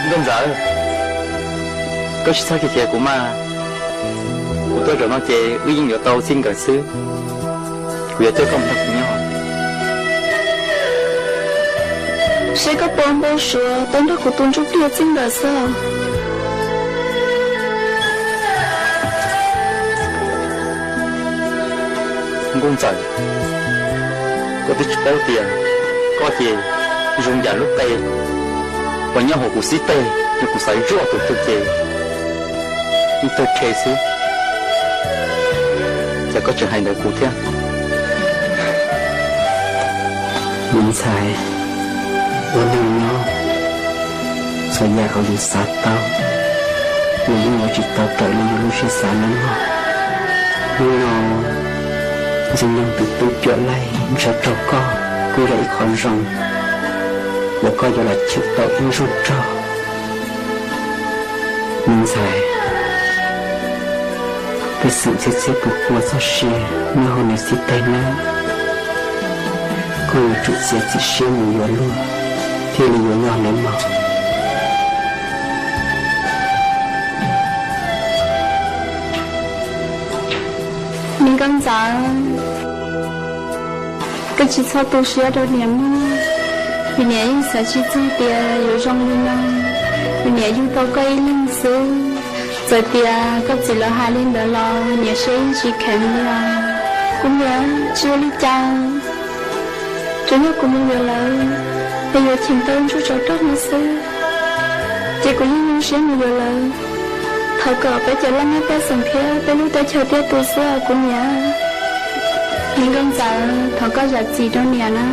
Nkauj Ntxawm, koj tsis txhob khiav khiav kuv mas. Kuv tuaj zaum no ces wb yeej yuav tau txij nkawm xwb. Kuv yuav coj koj mus nrog kuv nyob. Seb koj puas npau suav tau nrog kuv tus ntsuj plig txij nkawm xwb. Nkauj Ntxawm, koj twb tsis paub tias koj ces zoo yam lub qe uas nyob hauv kuv xib teg, yog kuv xaiv zuaj tus twg ces ib tawg rhe xwb. Cas koj tseem hais ntawd kuv thiab? Me ntxhais, ua neej nyob, txhua yam uas yus xav tau, yus yeej yuav tsis tau raws li yus lub siab xav nawb mog. Hnub no Ntxwg Nyoog tus tub Cuam Laij ntshaw raug koj kuj yog ib qho zoo uas koj yuav los cheem tau ib ntsuj rog. Me ntxhais, pej xeem txhiab txhiab puas pua txoj sia nyob hauv niam xib teg nawb. Koj yuav tsum txiav txim siab mus yuav luag thiaj li yuav loj nawb mog. Me Nkauj Ntxawm, koj tsis txhob tu siab rau niam mog. Vim niam yeej xav tsis txog tias yuav zoo li no. Vim niam yug tau koj ib leeg xwb. Txawm tias koj txiv lawv hais li ntawd los niam siab yeej tsis kheev li os. Kuv niam, tsis ua li cas, tsuas yog kuv mus yuav lawv es yuav cheem tau ntsuj tsov rog no xwb, ces kuv yeej zoo siab mus yuav lawv. Thov kom peb cov laj mej pej xeem thiab peb lub teb chaws tiaj tus xwb os kuv niam. Me Nkauj Ntxawm, thov koj zam txim rau niam na.